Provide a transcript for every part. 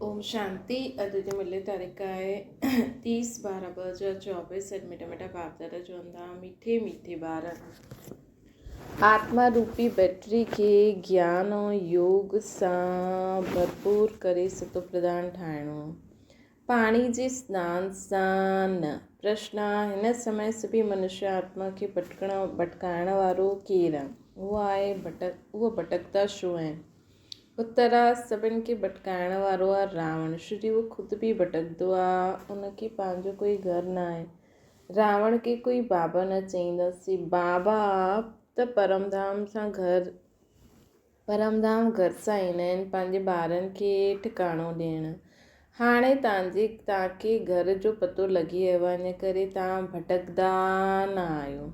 اوم شانتي اڄ جي ملي تاريخ آهي تيس ٻارهن 2024 اڄ مٺا مٺا باپ دادا چون ٿا مٺي مٺي ٻار آتما روپي بيٽري کي گيان ۽ يوگ سان ڀرپور ڪري ستو پرڌان ٺاهڻو پاڻي جي سنان سان نه. پرشن آ هن سمي سڀي منشيه آتما کي ڀٽڪڻ ڀٽڪائڻ وارو ڪير آ؟ اهو آهي ڀٽڪ اهو ڀٽڪدا ڇو آهن؟ اتر آ سڀن کي ڀٽڪائڻ وارو آ راوڻ شري اهو خود به ڀٽڪندو آ ان کي پنهنجو ڪوئي گهر نه آهي راوڻ کي ڪوئي بابا نه چئينداسين بابا ته پرم ڌام سان گهر پرم ڌام گهر سان ايندا آهن پنهنجي ٻارن کي ٺڪاڻو ڏيڻ هاڻي تان جي تان کي گهر جو پتو لڳي ويو آهي ان ڪري تان ڀٽڪندا نه آهيو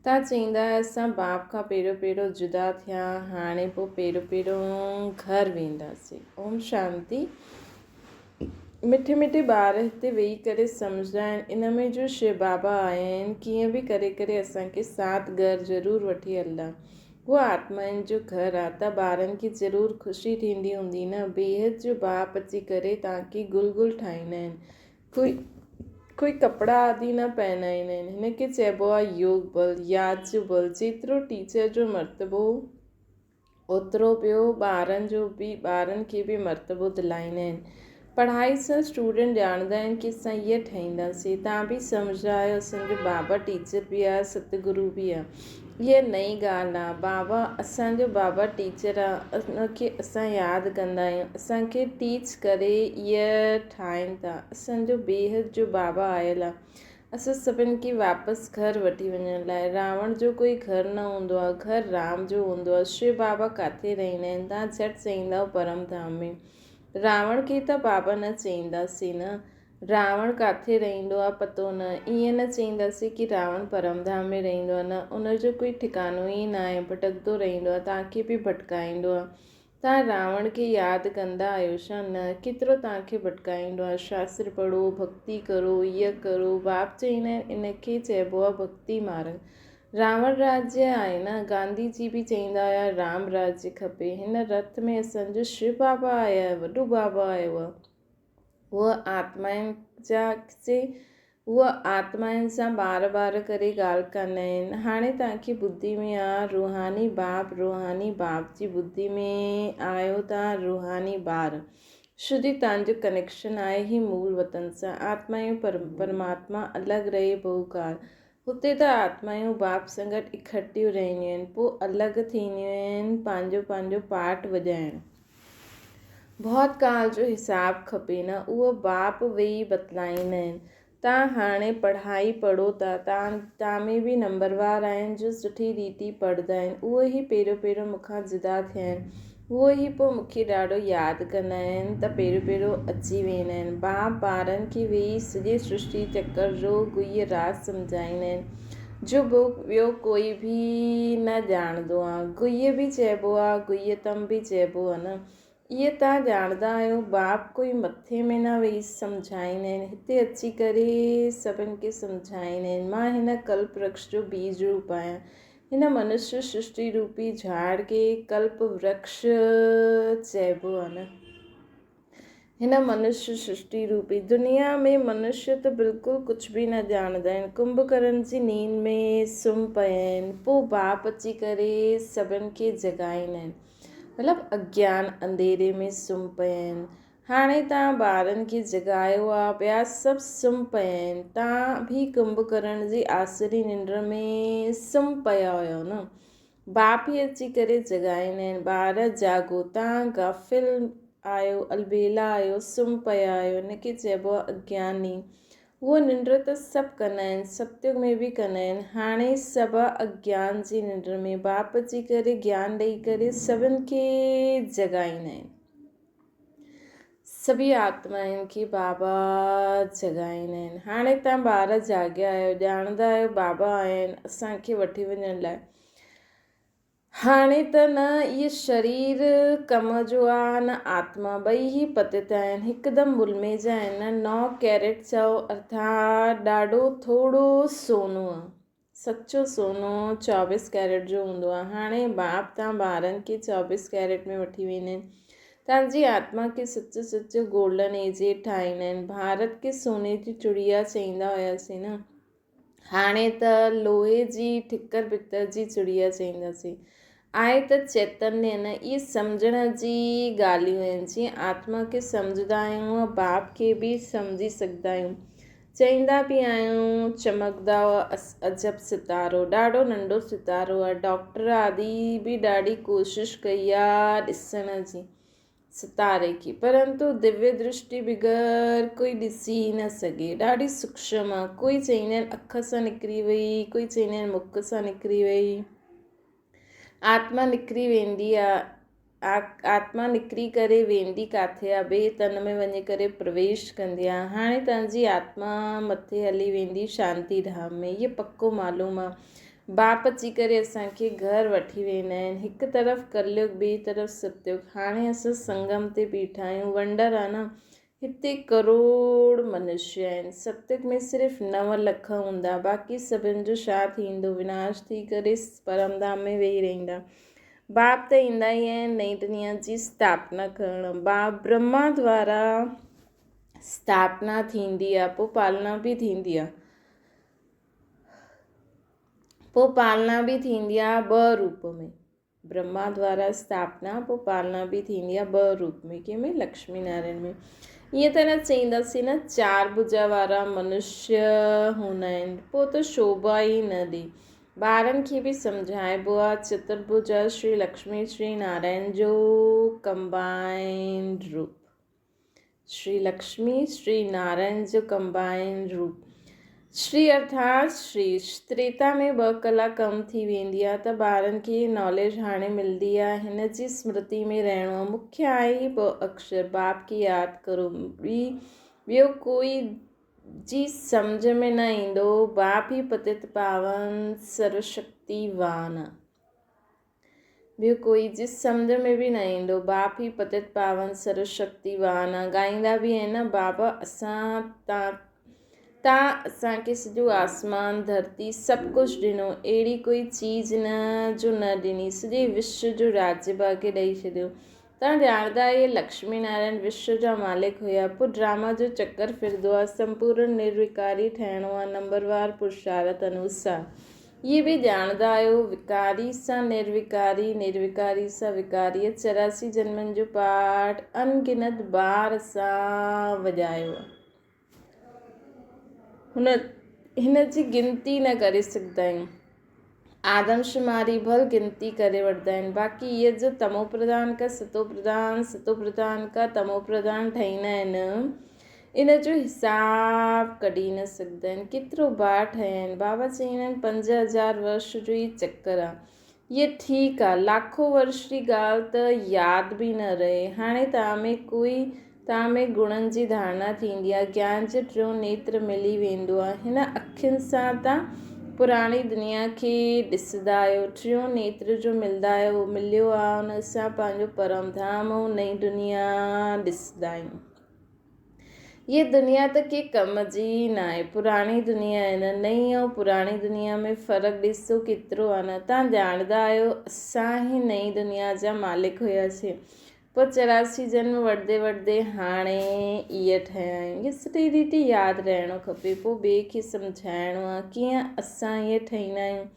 تان چئيندا آهيو اسان باپ کان پهريون پهريون جدا ٿيا هاڻي پوء پهريون پهريون گهر وينداسين. اوم شانتي. مٺي مٺي ٻار هتي ويهي ڪري سمجهندا آهن ان ۾ جو شو بابا آيا آهن ڪيئن به ڪري ڪري اسان کي سات گهر ضرور وٺي هلندا. اهو آتمائن جو گهر آ ته ٻارن کي ضرور خوشي ٿيندي هوندي نه بيحد جو باپ اچي ڪري تان کي گل گل ٺاهيندا آهن ڪوئي ڪوئي ڪپڙا آدي نه پهنائيندا آهن. هن کي چئبو آهي يوگ بل، ياد جو بل. جيترو ٽيچر جو مرتبو اوترو ٻيو ٻارن جو به ٻارن کي به مرتبو دلائيندا آهن. پڙهائي سان اسٽوڊنٽ ڄاڻندا آهن ڪي اسان هيء ٺهينداسين. توهان به سمجهندا آهيو اسان جو بابا ٽيچر به آهي ستگرو به آهي. اها نئين ڳالهه آ. بابا اسان جو بابا ٽيچر آ ان کي اسان ياد ڪندا آهيون اسان کي ٽيچ ڪري اها ٺاهين ٿا اسان جو بيحد جو بابا آيل آ اسان سڀن کي واپس گهر وٺي وڃڻ لاء راوڻ جو ڪوئي گهر نه هوندو آ گهر رام جو هوندو آ شو بابا ڪاٿي رهندا آهن تان جهٽ چئيندائو پرم ڌام ۾ راوڻ کي ته بابا نه چئينداسين نه راوڻ ڪاٿي رهندو آ پتو نه. ائين نه چئينداسين ڪي راوڻ پرم ڌام ۾ رهندو آ نه ان جو ڪوئي ٺڪانو ئي ناهي ڀٽڪندو رهندو آ توهان کي به ڀٽڪائيندو آ. توهان راوڻ کي ياد ڪندا آهيو ڇا نه ڪيترو توهان کي ڀٽڪائيندو آ شاستر پڙهو ڀڳتي ڪرو هيء ڪرو باپ چئيندا آهن ان کي چئبو آ ڀڳتي مارڳ. راوڻ راجيه آهي نه گانڌي جي به چئيندا هيا رام راجيه کپي هن رٿ ۾ اسان جو شو بابا آيو آهي وڏو بابا آيو آ. هوء آتمائن جا سي هوء آتمائن سان بار بار ڪري ڳالهه ڪندا آهن. هاڻي توهان کي ٻڌي ۾ آ روحاني باپ روحاني باپ جي ٻڌي ۾ آيو توهان روحاني ٻار شڌي توهان جو ڪنيڪشن آهي هي مول وطن سان آتمايون پر پرماتما الڳ رهي بهوڪال هتي ته آتمايون باپ سان گڏ اڪٺيون رهنديون آهن پوء الڳ ٿينديون آهن پنهنجو پنهنجو پارٽ وڄائڻ بهت ڪال جو حساب کپي نه اهو باپ ويهي بتلائيندا آهن تان هاڻي پڙهائي پڙهو ٿا تان تان ۾ به نمبروار آهن جو سٺي ريتي پڙهندا آهن اهو ئي پهريون پهريون مون کان جدا ٿيا آهن اهو ئي پوء مون کي ڏاڍو ياد ڪندا آهن ته پهريون پهريون اچي ويندا آهن باپ ٻارن کي ويهي سڄي سرشٽي چڪر جو گهي راز سمجهائيندا آهن جو ٻيو ڪوئي به نه ڄاڻندو آ. گهيء به چئبو آ، گهيء تم به چئبو آ نه. اهي تان ڄاڻندا آهيو، باپ ڪوئي مٿي ۾ نه ويهي سمجهائيندا آهن، هتي اچي ڪري سڀن کي سمجهائيندا آهن. مان هن ڪلپ ورڪش جو بيج روپ آهيان. هن منشيه سرشٽي روپي جهاڙ کي ڪلپ ورڪش چئبو آ نه. هن منشيه سرشٽي روپي دنيا ۾ منشيه ته بلڪل ڪجهه به نه ڄاڻندا آهن. ڪنڀڪرڻ جي نيند ۾ سمهي پيا آهن. پوء باپ اچي ڪري سڀن کي جڳائيندا آهن. مطلب اگيان انڌيري ۾ سمهي پيا آهن. هاڻي توهان ٻارن کي جڳايو آ، ٻيا سڀ سمهي پيا آهن. توهان به ڪنڀڪرڻ جي آسري ننڊ ۾ سمهي پيا هيو نه. باپ ئي اچي ڪري جڳائيندا آهن، ٻار جاڳو، تان غافل آهيو، البيلا آهيو، سمهه پيا آهيو، ان کي چئبو آهي اگياني. هوء ننڊ ته سڀ ڪندا آهن، ستيگ ۾ به ڪندا آهن، هاڻي سڀ اگيان جي ننڊ ۾، باپ اچي ڪري گيان ڏئي ڪري سڀن کي جڳائيندا آهن. سڀئي آتمائن کي بابا جڳائيندا آهن. هاڻي توهان ٻار جاڳيا آهيو، ڄاڻندا آهيو بابا آيا آهن اسان کي وٺي وڃڻ لاء. هاڻي ته نه اهي شرير ڪم جو آ نه آتما، ٻئي ئي پتت آهن، هڪدم ملمي جا آهن نه. نو ڪيرٽ چئو ارٿات ڏاڍو ٿورو سونو آ. سچو سونو چوبيس ڪيرٽ جو هوندو آهي. هاڻي باپ تان ٻارن کي چوبيس ڪيرٽ ۾ وٺي ويندا آهن. توهان جي آتما کي سچ سچ گولڊن ايج ٺاهيندا آهن. ڀارت کي سوني جي چڙيا چئيندا هياسين نه. هاڻي ته لوهي جي ٺڪر پتر جي چڙيا چئينداسين. آهي ته چيتنيه نه، اهي سمجهڻ جي ڳالهيون آهن. جيئن آتما کي سمجهندا آهيون، باپ کي به سمجهي سگهندا آهيون. چئيندا به آهيون، چمڪندو عجب ستارو، ڏاڍو ننڍو ستارو آهي. ڊاڪٽر آدي به ڏاڍي ڪوشش ڪئي آهي ڏسڻ جي. ستاري کي پرنتو دويه درشٽي بغير ڪوئي ڏسي ئي نه سگهي. ڏاڍي سوڪشم آ. ڪوئي چئيندا آهن اک سان نڪري وئي، ڪوئي چئيندا آهن مک سان نڪري وئي. آتما نڪري ويندي آ. آتما نڪري ڪري ويندي ڪاٿي آ؟ ٻئي تن ۾ وڃي ڪري پرويش ڪندي آ. هاڻي توهان جي آتما مٿي هلي ويندي شانتي ڌام ۾. هيء پڪو معلوم آ. باپ اچي ڪري اسان کي گهر وٺي ويندا آهن. هڪ طرف ڪليگ ٻئي طرف ستيگ. هاڻي اسان سنگم تي بيٺا آهيون. ونڊر آ نه. هتي ڪروڙ منشي آهن. ستيگ ۾ صرف 9 لک هوندا. باقي سڀن جو ڇا ٿيندو؟ وناش ٿي ڪري پرم ڌام ۾ ويهي رهندا. باپ ته ايندا ئي آهن نئين دنيا جي اسٿاپنا ڪرڻ. باپ برهما دوارا اسٿاپنا ٿيندي آ پوء پالنا به ٿيندي آ. پوء پالنا به ٿيندي آهي ٻه روپ ۾. برهما دوارا اسٿاپنا پوء پالنا به ٿيندي آهي ٻه روپ ۾ ڪنهن ۾ لڪشمي نارائڻ ۾. ائين ته نه چئينداسين نه چار ڀجا وارا منشيه هوندا آهن پوء ته شوڀا ئي نه ڏي. ٻارن کي به سمجهائبو آهي چترڀجا شري لڪشمي شري نارائڻ جو ڪمبائنڊ روپ. شري لڪشمي شري نارائڻ جو ڪمبائنڊ روپ. شري ارٿات شري تريتا ۾ ٻه ڪلاڪ ڪم ٿي ويندي آ ته ٻارن کي ناليج هاڻي ملدي آ هن جي سمرتي ۾ رهڻو آ مکيه آهي هي ٻه اڪشر باپ کي ياد ڪرو ٻي ٻيو ڪوئي جي سمجهه ۾ نه ايندو باپ هي پتت پاون سروشڪتي وان آ. ٻيو ڪوئي جس سمجهه ۾ به نه ايندو. باپ هي پتت پاون سرو شڪتيوان آ. ڳائيندا به آهن نه بابا اسان تان تان اسان کي سڄو آسمان ڌرتي سڀ ڪجهه ڏنو اهڙي ڪوئي چيز نه جو نه ڏني سڄي وشو جو راجيه ڀاڳيه ڏئي ڇڏيو. تان ڄاڻندا اهي لڪشمي نارائڻ وشو جا مالڪ هيا. پوء ڊراما جو چڪر ڦرندو آ. سمپورن نروڪاري ٺهڻو آ نمبروار پرشارت انوسار. اهي به ڄاڻندا آهيو وڪاري سان نروڪاري، نروڪاري سان وڪاريء 84 جنمن جو پاٺ ان گنت بار سان وڄايو آ. هن هن جي گنتي نه ڪري سگهندا آهيون. آدمشماري ڀل گنتي ڪري وٺندا آهن باقي اهي جو تمو پرڌان کا ستو پرڌان، ستو پرڌان کا تمو پرڌان ٺهيندا آهن ان جو حساب ڪڍي نه سگهندا آهن. ڪيترو بار ٺهيا آهن. بابا چئيندا آهن 5000 ورش جو هي چڪر آ. هيء ٺيڪ آ. لاکو ورش جي ڳالهه ته ياد به نه رهي. هاڻي توهان ۾ ڪوئي توهان ۾ گڻن جي ڌارڻا ٿيندي آ. گيان جو ٽيون نيتر ملي ويندو آ. هن اکين سان توهان پراڻي دنيا کي ڏسندا آهيو. ٽيون نيتر جو ملندا آهيو، مليو آ، ان سان پنهنجو پرم ڌام ۽ نئين دنيا ڏسندا آهيون. هيء دنيا ته ڪي ڪم جي ئي ناهي. پراڻي دنيا آهي نه. نئين ۽ پراڻي دنيا ۾ فرق ڏسو ڪيترو آهي نه. توهان ڄاڻندا آهيو اسان ئي نئين دنيا جا مالڪ هياسين. پوء 84 جنم وٺندي وٺندي هاڻي اهي ٺهيا آهيون. هيء سٺي ريت ياد رهڻو کپي. پوء ٻئي کي سمجهائڻو آهي ڪيئن اسان اهي ٺهيندا آهيون.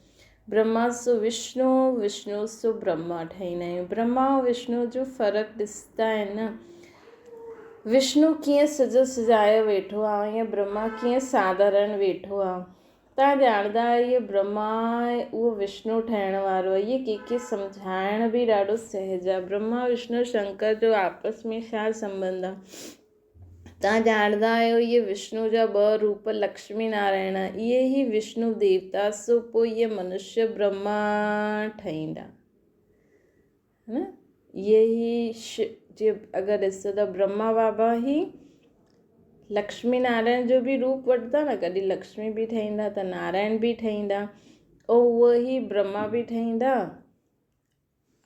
برهما سو وشنو، وشنو سو برهما ٺهيندا آهيون. برهما ۽ وشنو جو فرق ڏسندا آهن نه. وشنو ڪيئن سجو سجايو ويٺو آهي ۽ برهما ڪيئن ساڌارڻ ويٺو آهي. توهان ڄاڻندا آهيو اهو برهما آهي اهو وشنو ٺهڻ وارو آهي. اهي ڪنهن کي سمجهائڻ به ڏاڍو سهج آهي. برهما وشنو شنڪر جو آپس ۾ ڇا سنٻنڌ آهي. توهان ڄاڻندا آهيو اهي وشنو جا ٻه روپ لڪشمي نارائڻ اهي ئي وشنو ديوتا سو پوء اهي منشيه برهما ٺهيندا نه اهي ئي جي اگر ڏسو ته برهما بابا ئي لڪشمي نارائڻ جو به روپ وٺندا نه ڪڏهن لڪشمي به ٺهيندا ته نارائڻ به ٺهيندا او اهي ئي برهما به ٺهيندا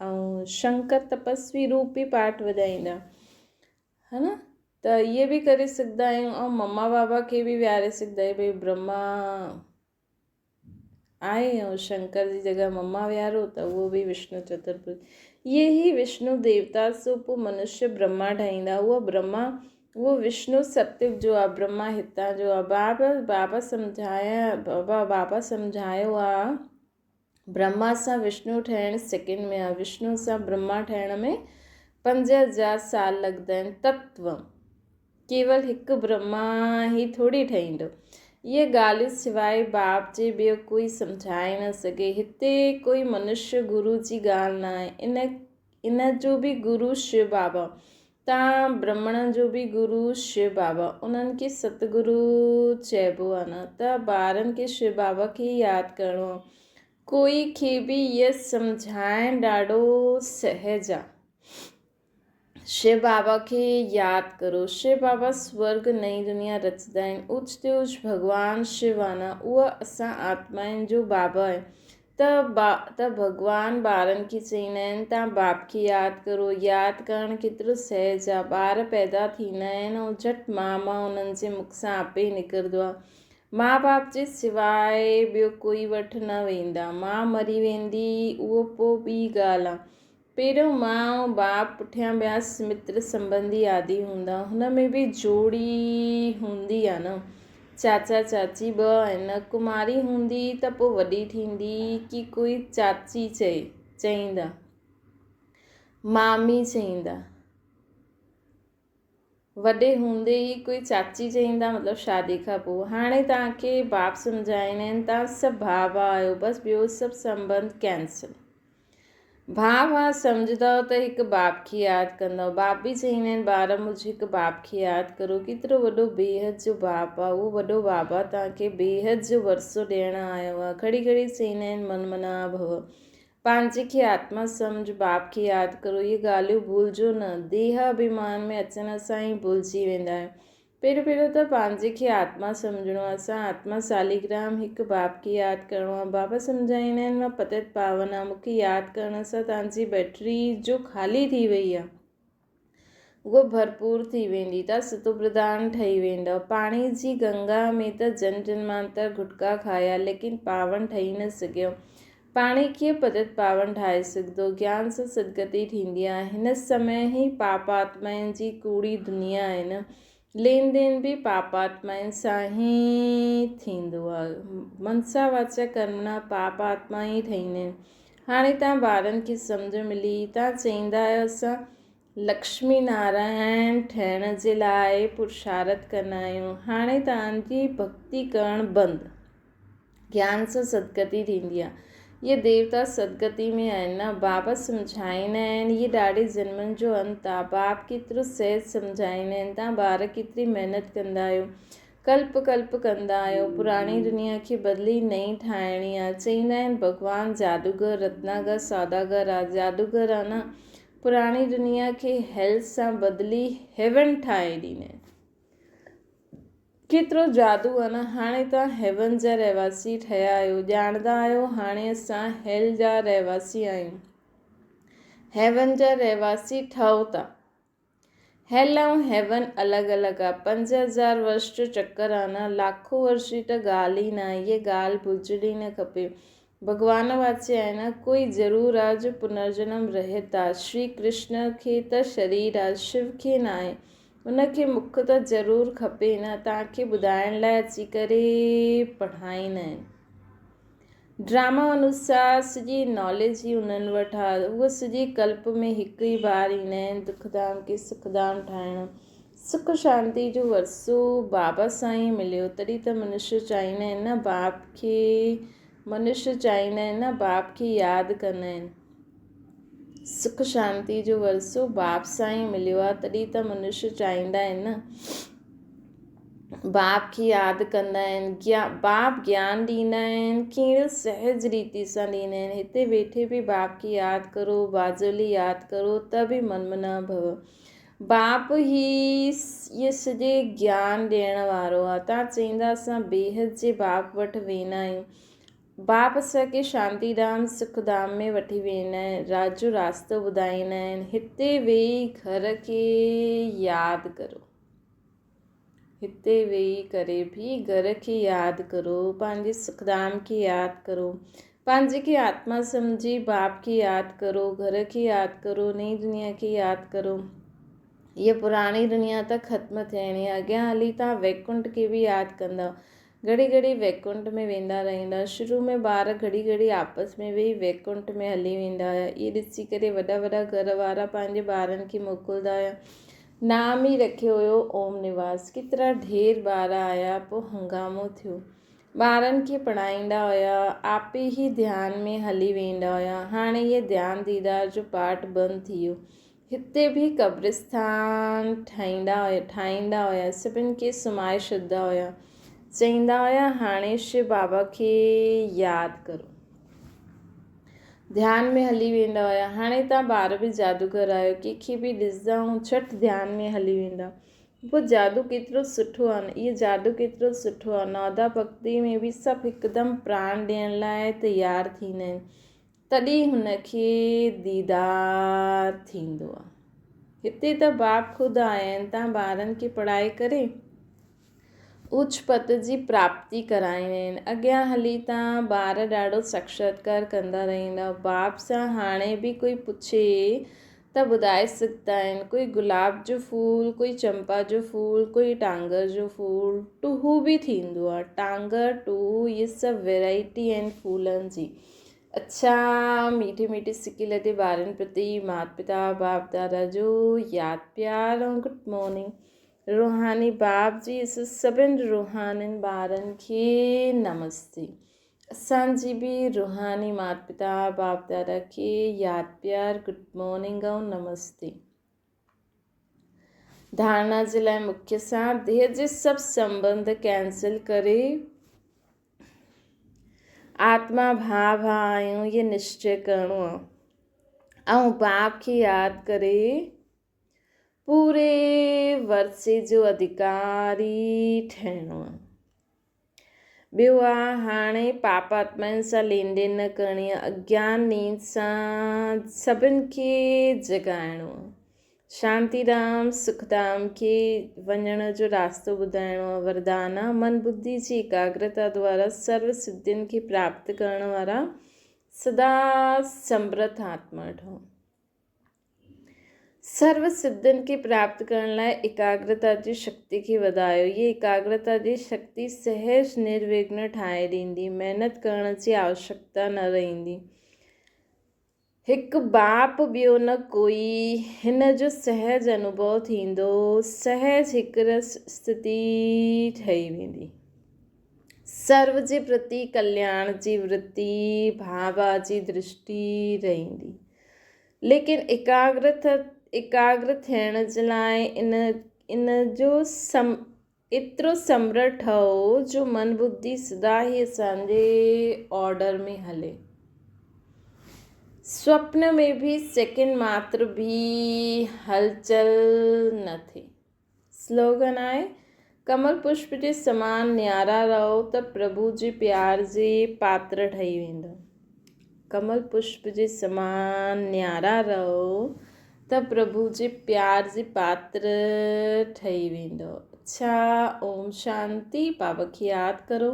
۽ شنڪر تپسوي روپ به پاٺ وڄائيندا ها نه ته اهي به ڪري سگهندا آهيون ۽ مما بابا کي به ويهاري سگهندا آهيون ڀئي برهما آهي ۽ شنڪر جي جڳهه مما ويهارو ته اهو به وشنو چترڀج. اهي ئي وشنو ديوتا سو پوء منشيه برهما ٺاهيندا. اهو برهما اهو وشنو ستيگ جو آ، برهما هتان جو آ. بابا بابا سمجهايا بابا بابا سمجهايو آ برهما سان وشنو ٺهڻ سيڪنڊ ۾ آ، وشنو سان برهما ٺهڻ ۾ 5000 سال لڳندا آهن. تتو ڪيول هڪ برهما ئي ٿوري ٺهيندو. اهي ڳالهيون سواء باپ جي ٻيو ڪوئي سمجهائي نه سگهي. هتي ڪوئي منشيه گرو جي ڳالهه ناهي. ان ان جو به گرو شو بابا، تان برهمڻ جو به گرو شو بابا. انهن کي ستگرو چئبو آهي نه ته ٻارن کي شو بابا کي ئي ياد ڪرڻو آهي. ڪوئي کي به اهي سمجهائڻ ڏاڍو سهج آهي. شو بابا کي ياد ڪرو. شو بابا سورڳ نئين دنيا رچندا آهن. اوچ تي اوچ ڀڳوان شو آهي نه، اهو اسان آتمائن جو بابا آهي. ته ڀڳوان ٻارن کي چئيندا آهن تان باپ کي ياد ڪرو. ياد ڪرڻ ڪيترو سهج آ. ٻار پيدا ٿيندا آهن ۽ جهٽ مان مان انهن جي مک سان آپي ئي نڪرندو آ. ماء باپ جي سواء ٻيو ڪوئي وٺ نه ويندا. ماء مري ويندي اهو پو ٻي ڳالهه آ. پهريون ماء ۽ باپ پٺيان ٻيا متر سنٻنڌي آدي هوندا. هن ۾ به جوڙي هوندي آ نه. چاچا چاچي ٻه آهن. ڪماري هوندي ته پوء وڏي ٿيندي ڪي ڪوئي چاچي چئي چئيندا. مامي چئيندا. وڏي هوندي ئي ڪوئي چاچي چئيندا مطلب شادي کان پوء. هاڻي توهان کي باپ سمجهائيندا آهن توهان سڀ ڀاء ڀاء آهيو بس ٻيو سڀ سنٻنڌ ڪينسل. ڀاء ڀاء سمجهندؤ ته هڪ باپ کي ياد ڪندؤ. باپ به چئيندا آهن ٻار منهنجي هڪ باپ کي ياد ڪرو ڪيترو وڏو بيحد جو باپ آهي اهو وڏو بابا توهان کي بيحد جو ورثو ڏيڻ آيو آهي. گهڙي گهڙي چئيندا آهن من منا ڀو. پنهنجي کي آتما سمجهه، باپ کي ياد ڪرو، اهي ڳالهيون ڀلجو نه. ديهه اڀيمان ۾ اچڻ سان ئي ڀلجي ويندا آهيو. پهريون پهريون ته پنهنجي کي آتما سمجهڻو آهي. اسان آتما ساليگرام هڪ باپ کي ياد ڪرڻو آهي. بابا سمجهائيندا آهن مان پتيت پاون آهيان، مون کي ياد ڪرڻ سان توهان جي بيٽري جو خالي ٿي وئي آهي. اهو ڀرپور ٿي ويندي ته ستوپرڌان ٺهي ويندؤ. پاڻي جي گنگا ۾ ته جن جنمانتر گهٽڪا کايا، ليڪن پاون ٺهي نه سگهيو. پاڻي ڪيئن پتت پاون ٺاهي سگهندو؟ گيان سان سدگتي ٿيندي آهي. هن سمي هي پاپ آتمائن جي ڪوڙي دنيا آهي نه. لين دين به پاپ آتمائن سان ئي ٿيندو آهي. منسا واچا ڪرمنا پاپ آتما ئي ٺهيندا آهن. هاڻي توهان ٻارن کي سمجهه ملي. توهان چئيندا آهيو اسان لڪشمي نارائڻ ٺهڻ جي لاء پرشارٿ ڪندا آهيون. هاڻي توهان جي ڀڳتي ڪرڻ بند. گيان سان سدگتي ٿيندي آهي. اهي ديوتا سدگتي ۾ آهن نه. بابا سمجهائيندا آهن اهي ڏاڍي جنمن جو انت آهي. باپ ڪيترو سهج سمجهائيندا آهن. توهان ٻار ڪيتري محنت ڪندا آهيو. ڪلپ ڪلپ ڪندا آهيو. پراڻي دنيا کي بدلي نئين ٺاهڻي آهي. چئيندا آهن ڀڳوان جادوگر، رتناگر، سوداگر آهي. جادوگر آهي نه. پراڻي دنيا کي هيل سان بدلي هيون ٺاهي ڏيندا آهن. ڪيترو جادو آ نه، هاڻي توهان هيون جا رهواسي ٺهيا آهيو، ڄاڻندا آهيو هاڻي اسان هيل جا رهواسي آهيون. هيون جا رهواسي ٺهو ٿا. هيل ۽ هيون الڳ الڳ آ. 5000 ورش جو چڪر آ نه، لاکو ورش جي ته ڳالهه ئي ناهي. هيء ڳالهه ڀلجڻي نه کپي. ڀڳوان واچي آهي نه، ڪوئي ضرور آ جو پنرجنم رهت آ. شري ڪرشن کي ته شرير آ، شو کي ناهي. ان کي مک ته ضرور کپي نه، توهان کي ٻڌائڻ لاء اچي ڪري پڙهائيندا آهن. ڊراما انوسار سڄي ناليج ئي انهن وٽ آ. اهي سڄي ڪلپ ۾ هڪ ئي بار ايندا آهن دک ڌام کي سک ڌام ٺاهڻ. سک شانتي جو ورثو بابا سان ئي مليو، تڏهن ته منشي چاهيندا آهن نه باپ کي منشي چاهيندا آهن نه باپ کي ياد ڪندا آهن. سک شانتي جو ورثو باپ سان ئي مليو آهي، تڏهن ته منشي چاهيندا آهن نه باپ کي ياد ڪندا آهن. باپ گيان ڏيندا آهن، ڪهڙي سهج ريتي سان ڏيندا آهن. هتي ويٺي به باپ کي ياد ڪرو، باجولي ياد ڪرو ته به من منا ڀو. باپ هي اهي سڄي گيان ڏيڻ وارو آ. تان چئيندا اسان بيحد جي باپ وٽ ويندا آهيون. باپ اسان کي شانتي ڌام، سک ڌام ۾ وٺي ويندا آهن. رات جو راستو ٻڌائيندا آهن. هتي ويهي گهر کي ياد ڪرو. هتي ويهي ڪري به گهر کي ياد ڪرو، پنهنجي سک ڌام کي ياد ڪرو. پنهنجي کي آتما سمجهي باپ کي ياد ڪرو، گهر کي ياد ڪرو، نئين دنيا کي ياد ڪرو. هيء پراڻي دنيا ته ختم ٿيڻي آهي. اڳيان هلي توهان ويڪنٺ کي به ياد ڪندؤ. گهڙي گهڙي ويڪنٺ ۾ ويندا رهندا. شروع ۾ ٻار گهڙي گهڙي آپس ۾ ويهي ويڪنٺ ۾ هلي ويندا هيا. اهي ڏسي ڪري وڏا وڏا گهر وارا پنهنجي ٻارن کي موڪلدا هيا. نام ئي رکيو هيو اوم نواس. ڪيترا ڍير ٻار آيا، پوء هنگامو ٿيو. ٻارن کي پڙهائيندا هيا، آپي ئي ڌيان ۾ هلي ويندا هيا. هاڻي هي ڌيان ديدار جو پاٺ بند ٿي ويو. هتي به قبرستان ٺاهيندا ٺاهيندا هيا، سڀن کي سمهائي ڇڏندا هيا. چئيندا هيا هاڻي شو بابا کي ياد ڪرو. ڌيان ۾ هلي ويندا هيا. هاڻي توهان ٻار به جادوگر آهيو، ڪنهن کي به ڏسندا ۽ جهٽ ڌيان ۾ هلي ويندا. اهو جادو ڪيترو سٺو آهي نه، اهو جادو ڪيترو سٺو آهي. نودا ڀڳتي ۾ به سڀ هڪدم پراڻ ڏيڻ لاء تيار ٿيندا آهن، تڏهن هن کي ديدار ٿيندو آهي. هتي ته باپ خود آيا آهن، تان ٻارن کي پڙهائي ڪري اوچ پد جي پراپتي ڪرائيندا آهن. اڳيان هلي تان ٻار ڏاڍو ساڪشاتڪار ڪندا رهندا. باپ سان هاڻي به ڪوئي پڇي ته ٻڌائي سگهندا آهن، ڪوئي گلاب جو ڦول، ڪوئي چمپا جو ڦول، ڪوئي ٽانگر جو ڦول، ٽوهو به ٿيندو آهي، ٽانگر، ٽوهو اهي سڀ ويرائٽي آهن ڦولن جي. اڇا ميٺي ميٺي سڪي لڌي ٻارن پرتي مات پتا باپ دادا جو ياد پيار ۽ گڊ مارننگ روحاني باپ جي سڀن روحانين ٻارن کي نمستي. اسان جي به روحاني مات پتا باپ دادا کي ياد پيار گڊ مارننگ ۽ نمستي. ڌارڻا جي لاء مکيه سان ديهه جي سڀ سنٻنڌ ڪينسل ڪري آتما ڀاء ڀاء آهيون اهي نشچي ڪرڻو آهي ۽ باپ کي ياد ڪري پوري ورثي جو اڌڪاري ٺهڻو آهي. ٻيو آ هاڻي پاپ آتمائن سان لين دين نه ڪرڻي آ، اگيان نينڌ سان سڀن کي جڳائڻو آ، شانتي ڌام سک ڌام کي وڃڻ جو راستو ٻڌائڻو آ، وردان آ من ٻڌي جي ايڪاگرتا دوارا سرو سڌين کي پراپت ڪرڻ وارا سدا سمرٿ آتما ٺهو. سرو سڌن کي پراپت ڪرڻ لاء ايڪاگرتا جي شڪتي کي وڌايو. هيء ايڪاگرتا جي شڪتي سهج نروگن ٺاهي ڏيندي. محنت ڪرڻ جي آوشڪتا نه رهندي. هڪ باپ ٻيو نه ڪوئي. هن جو سهج انوڀو ٿيندو. سهج هڪ رس اسٿتي ٺهي ويندي. سرو جي پرتي ڪلياڻ جي ورتي ڀاوا جي درشٽي رهندي. ليڪن ايڪاگر ٿيڻ جي لاء ان ان جو سم ايترو سمرٽ ٺهو جو من ٻڌي سدا ئي اسان جي آرڊر ۾ هلي. سوپن ۾ به سيڪنڊ ماتر به هلچل نه ٿئي. سلوگن آهي، ڪمل پشپ جي سمان نيارا رهو ته پرڀو جي پيار جي پاتر ٺهي ويندؤ. ڪمل پشپ جي سمان نيارا رهو ته پرڀو جي پيار جي پاتر ٺهي ويندؤ. اڇا اوم شانتي بابا کي ياد ڪرو.